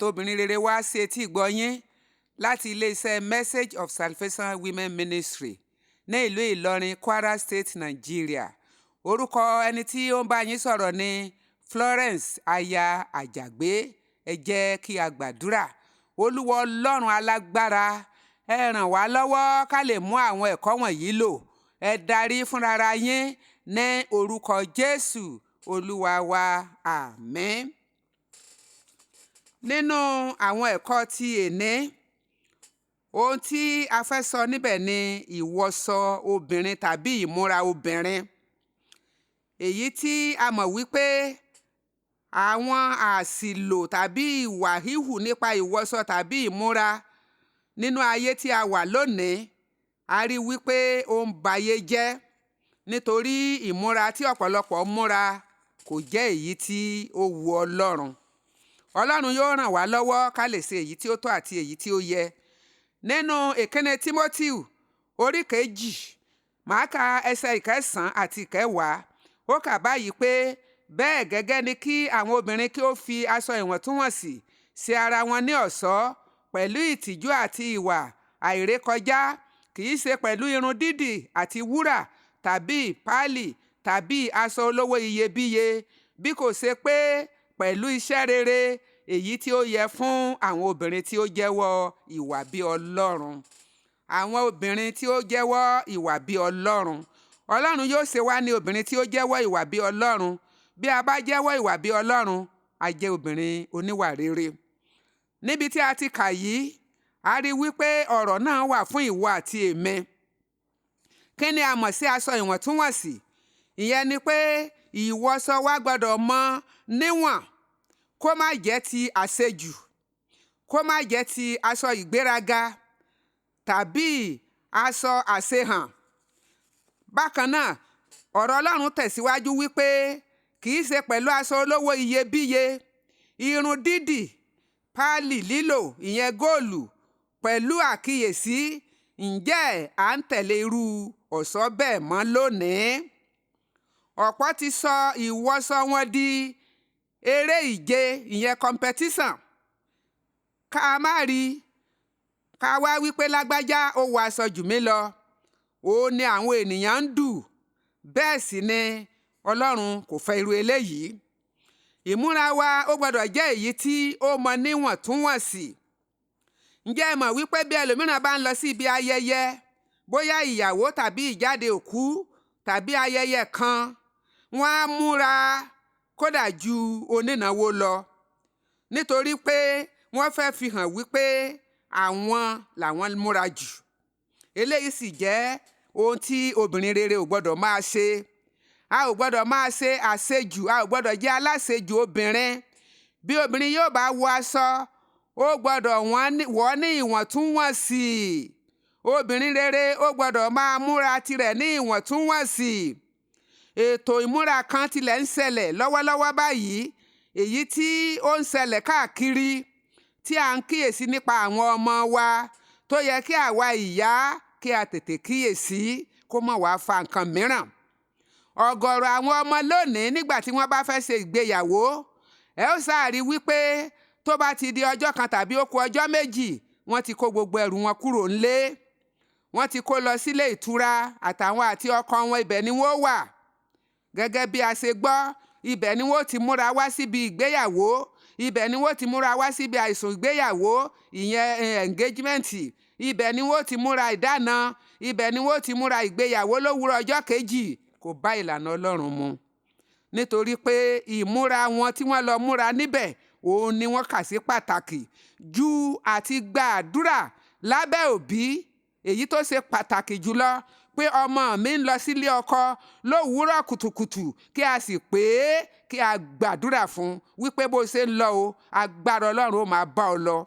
Ètò Obìnrin Rere wá sí etí ìgbọ́ yín láti iléeṣẹ́ Message of Salvation Women Ministry ní ìlú Ìlọrin, Kwara State, Nigeria. Orúkọ ẹni tí ó ń bá yín sọ̀rọ̀ ni Florence aya Àjàgbé. Ẹ jẹ́ kí a gbàdúrà. Olúwa Ọlọ́run alágbára, ẹ ràn wá lọ́wọ́ ká lè mú àwọn ẹ̀kọ́ wọ̀nyí lò. Ẹ darí fúnrara yín ní orúkọ Jésù Olúwa wa. Àmín. Nínú àwọn ẹ̀kọ́ ti èní, ohun tí a fẹ́ sọ níbẹ̀ ni ìwọṣọ obìnrin tàbí ìmúra obìnrin. Èyí tí a mọ̀ wípé àwọn àṣìlò tàbí ìwà híhù nípa ìwọṣọ tàbí ìmúra nínú ayé tí a wà lónìí, a rí wípé ó ń bayé jẹ́, nítorí ìmúra tí ọ̀pọ̀lọpọ̀ múra kò jẹ́ èyí tí ó wu Ọlọ́run. Ọlọ́run yóò ràn wá lọ́wọ́ ká lè ṣe èyí tí ó tọ́ àti èyí tí ó yẹ. Nínú Ìkíni Tímótíù orí 2, màá ka ẹsẹ̀ 9 àti 10. Ó kà báyìí pé, bẹ́ẹ̀ gẹ́gẹ́ ni kí àwọn obìnrin kí ó fi aṣọ ìwọ̀ntúnwọ̀nsì ṣe ara wọn ní ọ̀ṣọ́ pẹ̀lú ìtìjú àti ìwà àìrékọjá, kì í ṣe pẹ̀lú irun dídì àti wúrà tàbí páálì tàbí aṣọ olówó iyebíye, bí kò ṣe pé pẹ̀lú iṣẹ́ rere, èyí tí ó yẹ fún àwọn obìnrin tí ó jẹ́wọ́ ìwà bí Ọlọ́run. Àwọn obìnrin tí ó jẹ́wọ́ ìwà bí Ọlọ́run. Ọlọ́run yóò ṣe wá ní obìnrin tí ó jẹ́wọ́ ìwà bí Ọlọ́run. Bí a bá jẹ́wọ́ ìwà bí Ọlọ́run, a jẹ́ obìnrin oníwà rere. Níbi tí a ti kà yìí, a rí wípé ọ̀rọ̀ náà wà fún ìwọ àti èmi. Kí ni a mọ̀ sí aṣọ ìwọ̀ntúnwọ̀nsì? Ìyẹn ni pé ìwọṣọ wa gbọ́dọ̀ mọ níwọ̀n, kó má jẹ́ ti àṣejù, kó má jẹ́ ti aṣọ ìgbéraga tàbí aṣọ àṣehàn. Bákan náà, ọ̀rọ̀ Ọlọ́run tẹ̀síwájú wípé kì í ṣe pẹ̀lú aṣọ olówó iyebíye, irun dídì, páálì lílò, ìyẹn góòlù, pẹ̀lú àkíyèsí. Ǹjẹ́ à ń tẹ̀lé irú ọ̀ṣọ́ bẹ́ẹ̀ mọ́ lónìí? Ọ̀pọ̀ ti sọ ìwọṣọ wọn di eré ìje, ìyẹn competition. Ká má rí, ká wá wípé lágbájá ó wọ aṣọ jù mí lọ. Ó ní àwọn ènìyàn ń dù. Bẹ́ẹ̀ sì ni Ọlọ́run kò fẹ́ irú eléyìí. Ìmúra wa ó gbọ́dọ̀ jẹ́ èyí tí ó mọ níwọ̀ntúnwọ̀nsì. Ǹjẹ́ ẹ mọ̀ wípé bí ẹlòmíràn bá ń lọ sí ibi ayẹyẹ, bóyá ìyàwó tàbí ìjáde òkú tàbí ayẹyẹ kan, wọ́n á múra kódà ju onínáwó lọ, nítorí pé wọ́n fẹ́ fi hàn wípé àwọn làwọn múra jù. Eléyìí sì jẹ́ ohun tí obìnrin rere ò gbọ́dọ̀ máa ṣe. A ò gbọ́dọ̀ máa ṣe àṣejù, a ò gbọ́dọ̀ jẹ́ aláṣejù obìnrin. Bí obìnrin yóò bá wọ aṣọ, ó gbọ́dọ̀ wọ̀ ní ìwọ̀ntúnwọ̀nsì. Obìnrin rere ó gbọ́dọ̀ máa múra tirẹ̀ ní ìwọ̀ntúnwọ̀nsì. Ètò ìmúra kan tilẹ̀ ń ṣẹlẹ̀ lọ́wọ́lọ́wọ́ báyìí, èyí tí ó ń ṣẹlẹ̀ káàkiri tí à ń kíyèsí nípa àwọn ọmọ wa, tó yẹ kí àwa ìyá kí a tètè kíyèsí kó má wá fa nǹkan mìíràn. Ọ̀gọ̀rọ̀ àwọn ọmọ lónìí, nígbà tí wọ́n bá fẹ́ ṣe ìgbéyàwó, ẹ ó sáà rí wípé tó bá ti di ọjọ́ kan tàbí ó kù ọjọ́ méjì, wọ́n ti kó gbogbo ẹrù wọn kúrò ńlé. Wọ́n ti kó lọ sílé ìtura, àtàwọn àti ọkọ wọn, ibẹ̀ ni wọ́n wà. Gẹ́gẹ́ bí a ṣe gbọ́, ibẹ̀ ni wọ́n ti múra wá síbi ìgbéyàwó, ibẹ̀ ni wọ́n ti múra wá síbi àìsùn ìgbéyàwó, ìyẹn engagement, ibẹ̀ ni wọ́n ti múra ìdáná, ibẹ̀ ni wọ́n ti múra ìgbéyàwó lówùúrọ̀ ọjọ́ kejì. Kò bá ìlànà Ọlọ́run mu, nítorí pé ìmúra wọn tí wọ́n lọ múra níbẹ̀, òun ni wọ́n kà sí pàtàkì ju àti gba àdúrà lábẹ́ òbí, èyí tó ṣe pàtàkì jùlọ pé ọmọ mi ń lọ sílé ọkọ lówùúrọ̀ kùtùkùtù, kí a sì pé kí a gbàdúrà fún wípé bó ṣe ń lọ o, agbára Ọlọ́run ó máa bá ọ lọ.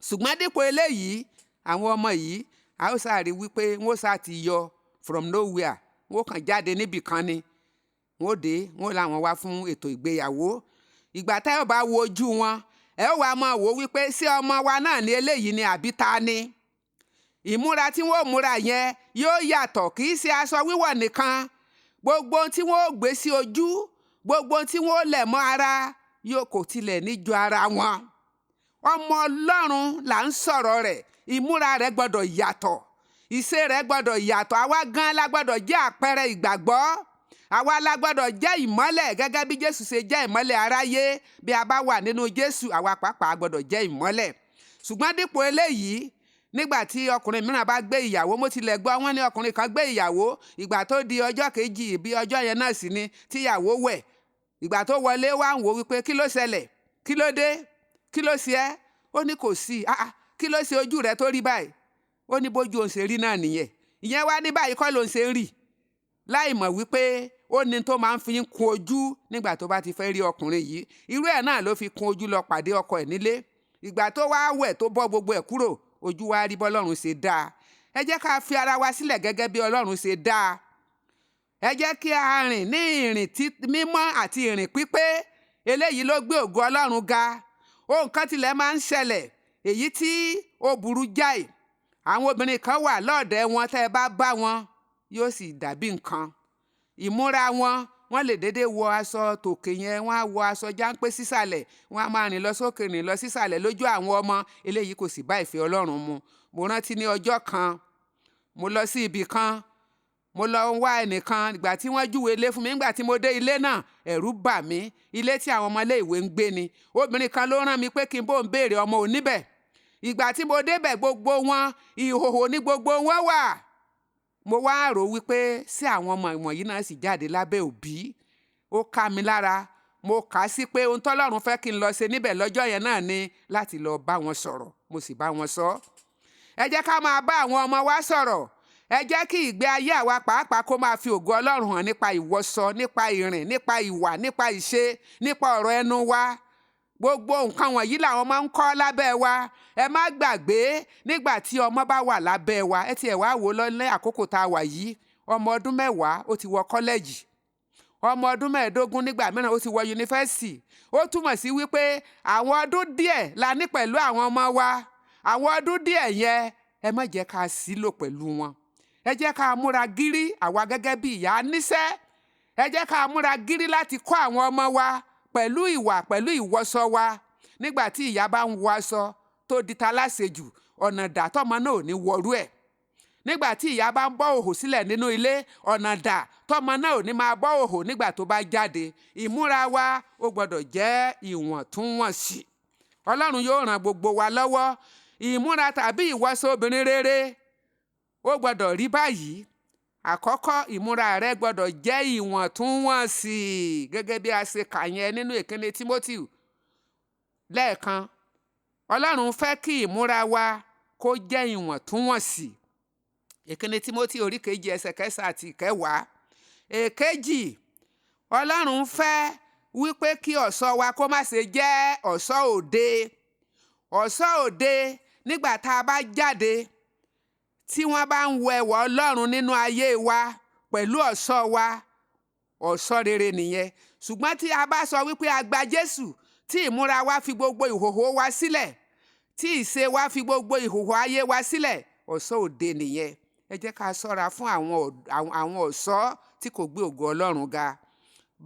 Ṣùgbọ́n dípò eléyìí, àwọn ọmọ yìí, a ó sáà rí wípé wọ́n sáà ti yọ from nowhere, wọ́n kàn jáde níbì kan ni wọ́n dé, wọ́n làwọn wá fún ètò ìgbéyàwó. Ìgbà tá ẹ bá wo ojú wọn, ẹ ó wá máa wò wípé ṣé ọmọ wa náà ní eléyìí ni àbí ta ni? Ìmúra tí wọ́n múra yẹn yóò yàtọ̀. Kì í ṣe aṣọ wíwọ̀ nìkan, gbogbo ohun tí wọ́n ó gbé sí ojú, gbogbo ohun tí wọ́n ó lẹ̀ mọ́ ara yóò kò tilẹ̀ ní ju ara wọn. Ọmọ Ọlọ́run là ń sọ̀rọ̀ rẹ̀. Ìmúra rẹ̀ gbọ́dọ̀ yàtọ̀, ìṣe rẹ̀ gbọ́dọ̀ yàtọ̀. Àwa gan la gbọ́dọ̀ jẹ́ àpẹẹrẹ ìgbàgbọ́. Àwa la gbọ́dọ̀ jẹ́ ìmọ́lẹ̀ gẹ́gẹ́ bí Jésù ṣe jẹ́ ìmọ́lẹ̀ aráyé. Bí a bá wà nínú Jésù, àwa pàápàá gbọ́dọ̀ jẹ́ ìmọ́lẹ̀. Ṣùgbọ́n dípò eléyìí, nígbà tí ọkùnrin mìíràn bá gbé ìyàwó, mo tilẹ̀ gbọ́ wọ́n ní ọkùnrin kan gbé ìyàwó. Ìgbà tó di ọjọ́ kejì, bí ọjọ́ yẹn náà sì ni tíyàwó wẹ̀. Ìgbà tó wọlé, wá ń wò wípé, "Kí ló ṣẹlẹ̀? Kí ló dé? Kí ló ṣe ẹ́?" Ó ní, "Kò sí." "Ah ah, kí ló ṣe ojú rẹ tó rí báyìí?" Ó ní, "Bójú òun ṣe rí náà nìyẹn." Ìyẹn wá ní, "Báyìí kọ́ ló ń ṣe ń rì," láì mọ̀ wípé ó ní tó máa ń fi kun ojú nígbà tó bá ti fẹ́ rí ọkùnrin yìí. Irú ẹ̀ náà ló fi kun ojú lọ pàdé ọkọ ẹ̀ nílé. Ìgbà tó wá wẹ̀, tó bọ́ gbogbo ẹ̀ kúrò, ojú wa rí bọ́lọ́run ṣe dáa. Ẹ jẹ́ ká fi ara wa sílẹ̀ gẹ́gẹ́ bí Ọlọ́run ṣe dáa. Ẹ jẹ́ kí a rìn ní ìrìn mímọ́ àti ìrìn pípé. Eléyìí ló gbé ògo Ọlọ́run ga. Ohun kan tilẹ̀ máa ń ṣẹlẹ̀ èyí tí ó burú jáì. Àwọn obìnrin kan wà lọ́ọ̀dẹ̀ wọn, tẹ́ ẹ bá bá wọn, yóò sì dàbí nǹkan. Ìmúra wọn, wọ́n lè déédéé wọ aṣọ tòkè yẹn, wọ́n á wọ aṣọ jáńpé sísàlẹ̀, wọ́n á máa rìn lọ sókè, rìn lọ sísàlẹ̀ lójú àwọn ọmọ. Eléyìí kò sì bá ìfẹ́ Ọlọ́run mu. Mo rántí ní ọjọ́ kan, mo lọ sí ibì kan, mo lọ ń wá ẹnìkan. Ìgbà tí wọ́n júwe ilé fún mi, nígbà tí mo dé ilé náà, ẹ̀rù bà mí. Ilé tí àwọn ọmọ ilé ìwé ń gbé ni. Obìnrin kan ló rán mi pé kí n bó ń béèrè ọmọ oníbẹ̀. Ìgbà tí mo débẹ̀, gbogbo wọn, ìhòhò ní gbogbo wọn wà. Mo wá rò wípé, sí àwọn ọmọ ìwọ̀nyí náà sì jáde lábẹ́ òbí? Ó ká mi lára. Mo kà á sí pé ohun tọ́lọ́run fẹ́ kí n lọ ṣe níbẹ̀ lọ́jọ́ yẹn náà ni láti lọ bá wọn sọ̀rọ̀. Mo sì bá wọn sọ. Ẹ jẹ́ ká máa bá àwọn ọmọ wa sọ̀rọ̀. Ẹ jẹ́ kí ìgbé ayé àwa pàápàá kó máa fi ògo Ọlọ́run hàn nípa ìwọṣọ, nípa ìrìn, nípa ìwà, nípa ìṣe, nípa ọ̀rọ̀ ẹnu wa. Gbogbo nǹkan wọ̀nyí làwọn máa ń kọ́ lábẹ́ wa. Ẹ má gbàgbé, nígbà tí ọmọ bá wà lábẹ́ wa, ẹ tiẹ̀ wá wò lọ́lẹ́ àkókò tá a wà yìí, ọmọ ọdún 10, ó ti wọ kọ́lẹ́jì. Ọmọ ọdún 15, nígbà mìíràn, ó ti wọ yunifásitì. Ó túmọ̀ sí wípé àwọn ọdún díẹ̀ la ní pẹ̀lú àwọn ọmọ wa. Àwọn ọdún díẹ̀ yẹn, ẹ má jẹ́ ká sí lò pẹ̀lú wọn. Ẹ jẹ́ ká múra gírí. Àwa gẹ́gẹ́ bí ìyá níṣẹ́, ẹ jẹ́ ká múra gírí láti kọ́ àwọn ọmọ wa pẹ̀lú ìwà, pẹ̀lú ìwọṣọ wa. Nígbà tí ìyá bá ń wọ aṣọ tó di ta láṣejù, ọ̀nà dà tọ́mọ náà ò ní wọrú ẹ̀? Nígbà tí ìyá bá ń bọ́ òhò sílẹ̀ nínú ilé, ọ̀nà dà tọ́mọ náà ò ní máa bọ́ òhò nígbà tó bá jáde? Ìmúra wa, ó gbọ́dọ̀ jẹ́ ìwọ̀ntúnwọ̀nsì. Ọlọ́run yóò ràn gbogbo wa lọ́wọ́. Ìmúra tàbí ìwọṣọ obìnrin rere, ó gbọ́dọ̀ rí báyìí. Àkọ́kọ́, ìmúra rẹ gbọ́dọ̀ jẹ́ ìwọ̀ntúnwọ̀nsì gẹ́gẹ́ bí a ṣe kà yẹn nínú Ìkíni Timothy lẹ́ẹ̀kan. Ọlọ́run fẹ́ kí ìmúra wa kó jẹ́ ìwọ̀ntúnwọ̀nsì. Ìkíni Timothy orí 2, ẹsẹ̀ 9 àti 10. Èkejì, Ọlọ́run fẹ́ wípé kí ọ̀ṣọ́ wa kó má ṣe jẹ́ ọ̀ṣọ́ òde. Ọ̀ṣọ́ òde, nígbà tá a bá jáde, tí wọ́n bá ń wo ẹwà Ọlọ́run nínú ayé wa pẹ̀lú ọ̀ṣọ́ wa, ọ̀ṣọ́ rere nìyẹn. Ṣùgbọ́n tí a bá sọ wípé a gba Jésù, tí ìmúra wa fi gbogbo ìhòhò wa sílẹ̀, tí ìṣe wa fi gbogbo ìhòhò ayé wa sílẹ̀, ọ̀ṣọ́ òde nìyẹn. Ẹ jẹ́ ká ṣọ́ra fún àwọn ọ̀ṣọ́ tí kò gbé ògo Ọlọ́run ga.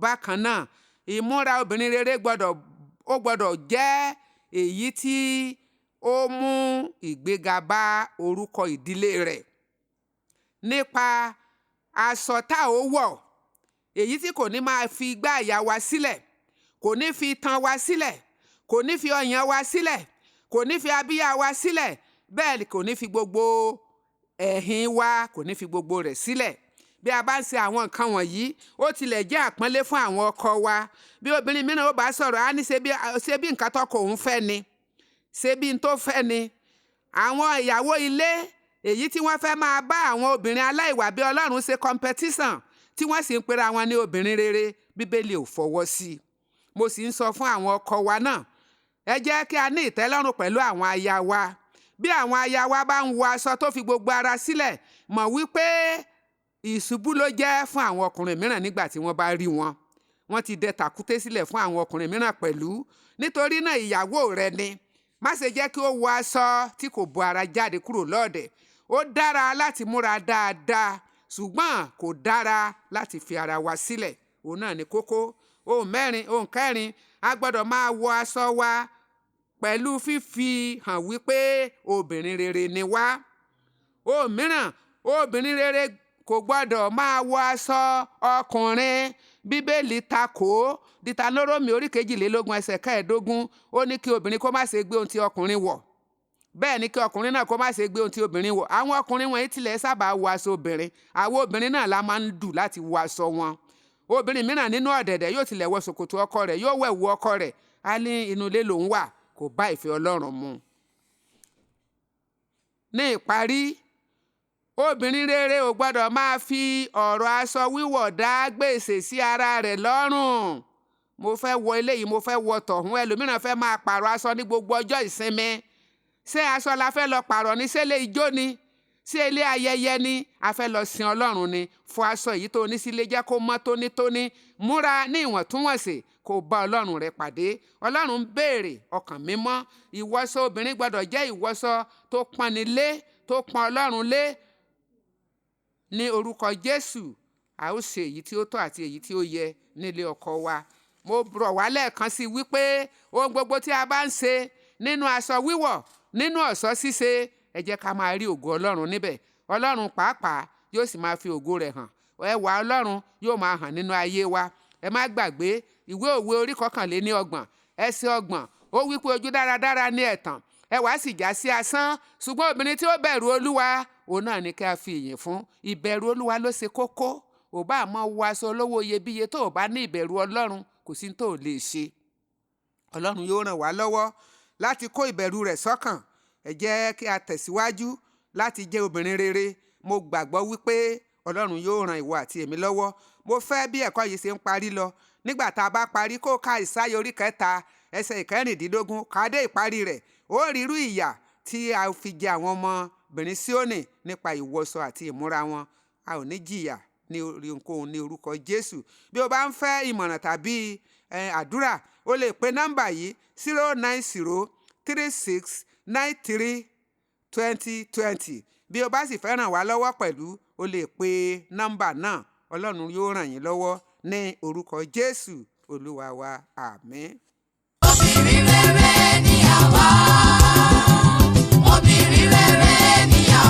Bákan náà, ìmúra obìnrin rere ó gbọ́dọ̀ jẹ́ èyí tí ó mú ìgbéga bá orúkọ ìdílé rẹ̀ nípa aṣọ tá ó wọ̀, èyí tí kò ní máa fi igbá àyà wa sílẹ̀, kò ní fi itan wa sílẹ̀, kò ní fi ọyàn wa sílẹ̀, kò ní fi abíyá wa sílẹ̀, bẹ́ẹ̀ kò ní fi gbogbo ẹ̀hìn wa, kò ní fi gbogbo rẹ̀ sílẹ̀. Bí a bá ń ṣe àwọn nǹkan wọ̀nyí, ó tilẹ̀ jẹ́ àpọ́nlé fún àwọn ọkọ wa. Bí obìnrin mìíràn ó bá sọ̀rọ̀, á ní, ṣe bí nǹkan tọkọ òun fẹ́ ni, ṣe bí n tó fẹ́ ni." Àwọn ìyàwó ilé èyí tí wọ́n fẹ́ máa bá àwọn obìnrin aláìwà bí Ọlọ́run ṣe competition, tí wọ́n sì ń pera wọn ní obìnrin rere, Bíbélì ò fọwọ́ sí i. Mo sì ń sọ fún àwọn ọkọ wa náà, ẹ jẹ́ kí a ní ìtẹ́lọ́rùn pẹ̀lú àwọn aya wa. Bí àwọn aya wa bá ń wọ aṣọ tó fi gbogbo ara sílẹ̀, mọ̀ wípé ìṣubú ló jẹ́ fún àwọn ọkùnrin mìíràn nígbà tí wọ́n bá rí wọn. Wọ́n ti dẹ tàkúté sílẹ̀ fún àwọn ọkùnrin mìíràn pẹ̀lú. Nítorí náà, ìyàwó rẹ ni, má ṣe jẹ́ kí ó wọ aṣọ tí kò bo ara jáde kúrò lọ́ọ̀dẹ̀. Ó dára láti múra dáadáa, ṣùgbọ́n kò dára láti fi ara wa sílẹ̀. Òun náà ni kókó. Ohun mẹ́rin, ohun kẹrin, a gbọ́dọ̀ máa wọ aṣọ wa pẹ̀lú. pẹ̀lú fífi hàn wípé obìnrin rere ni wá. Òmíràn, obìnrin rere kò gbọ́dọ̀ máa wọ aṣọ ọkùnrin. Bíbélì takò ó. Diutarónómì orí 22 ẹsẹ̀ 15, ó ní kí obìnrin kó má ṣe gbé ohun tí ọkùnrin wọ̀, bẹ́ẹ̀ ni kí ọkùnrin náà kó má ṣe gbé ohun tí obìnrin wọ̀. Àwọn ọkùnrin wọ̀nyí tilẹ̀ sábà wọ aṣọ obìnrin, àwọn obìnrin náà la máa ń dù láti wọ aṣọ wọn. Obìnrin mìíràn nínú ọ̀dẹ̀dẹ̀ yóò tilẹ̀ wọ ṣòkòtò ọkọ rẹ̀, yóò wẹ̀wù ọkọ rẹ̀, á ní inú ilé lòún wà, kò bá ìfẹ́ Ọlọ́run mu. Ní ìparí, obìnrin rere ò gbọ́dọ̀ máa fi ọ̀rọ̀ aṣọ wíwọ̀ dá gbèsè sí ara rẹ̀ lọ́rùn. Mo fẹ́ wọ eléyìí, mo fẹ́ wọ tọ̀hún, ẹlòmíràn fẹ́ máa pààrọ̀ aṣọ ní gbogbo ọjọ́ ìsinmi. Ṣé aṣọ la fẹ́ lọ pààrọ̀ ní? Ṣé ilé ijó ni? Ṣé ilé ayẹyẹ ni? A fẹ́ lọ sin Ọlọ́run ni. Fọ aṣọ èyí tó ní sílé, jẹ́ kó mọ́ tónítóní, múra ní ìwọ̀ntúnwọ̀nsì, kó bá Ọlọ́run rẹ pàdé. Ọlọ́run ń béèrè ọkàn mímọ́. Ìwọṣọ obìnrin gbọ́dọ̀ jẹ́ ìwọṣọ tó pọ́nni lé, tó pọ́n Ọlọ́run lé. Ní orúkọ Jésù, a ó ṣe èyí tí ó tọ́ àti èyí tí ó yẹ nílé ọkọ wa. Mo rọ̀ wá lẹ́ẹ̀kan sí wípé ohun gbogbo tí a bá ń ṣe nínú aṣọ wíwọ̀, nínú ọ̀ṣọ́ ṣíṣe, ẹ jẹ́ ká máa rí ògo Ọlọ́run níbẹ̀. Ọlọ́run pàápàá yóò sì máa fi ògo rẹ̀ hàn. Ẹwà Ọlọ́run yóò máa hàn nínú ayé wa. Ẹ má gbàgbé ìwé Òwe orí 31 ẹsẹ̀ 30, ó wí pé ojú dáradára ní ẹ̀tàn, ẹwà sì já sí asán, ṣùgbọ́n obìnrin tí ó bẹ̀rù Olúwa, òun náà ni kí a fi ìyìn fún. Ìbẹ̀rù Olúwa ló ṣe kókó. Ò bá máa wọ aṣọ olówó iyebíye, tó ò bá ní ìbẹ̀rù Ọlọ́run, kò sí tó lè ṣe. Ọlọ́run yóò ràn wá lọ́wọ́ láti kó ìbẹ̀rù rẹ̀ sọ́kàn. Ẹ jẹ́ kí a tẹ̀síwájú láti jẹ́ obìnrin rere. Mo gbàgbọ́ wípé Ọlọ́run yóò ràn ìwọ àti èmi lọ́wọ́. Mo fẹ́ bí ẹ̀kọ́ yìí ṣe ń parí lọ, nígbà tá a bá parí, kó ka Ìsáyà orí 3 ẹsẹ̀ 16, ká dé ìparí rẹ̀. Ó rí irú ìyà tí a fi jẹ àwọn ọmọbìnrin Síónì nípa ìwọṣọ àti ìmúra wọn. A ò ní jìyà ní orí ohunkóhun ní orúkọ Jésù. Bí o bá ń fẹ́ ìmọ̀ràn tàbí àdúrà, o lè pe nọ́mbà yìí: 09036932020. Bí o bá sì fẹ́ ràn wá lọ́wọ́ pẹ̀lú, o lè pe nọ́mbà náà. Ọlọ́run yóò ràn yín lọ́wọ́ ní orúkọ Jésù Olúwa wa. Àmín. Obìnrin rere ni àwa. Obìnrin rere ni àwa.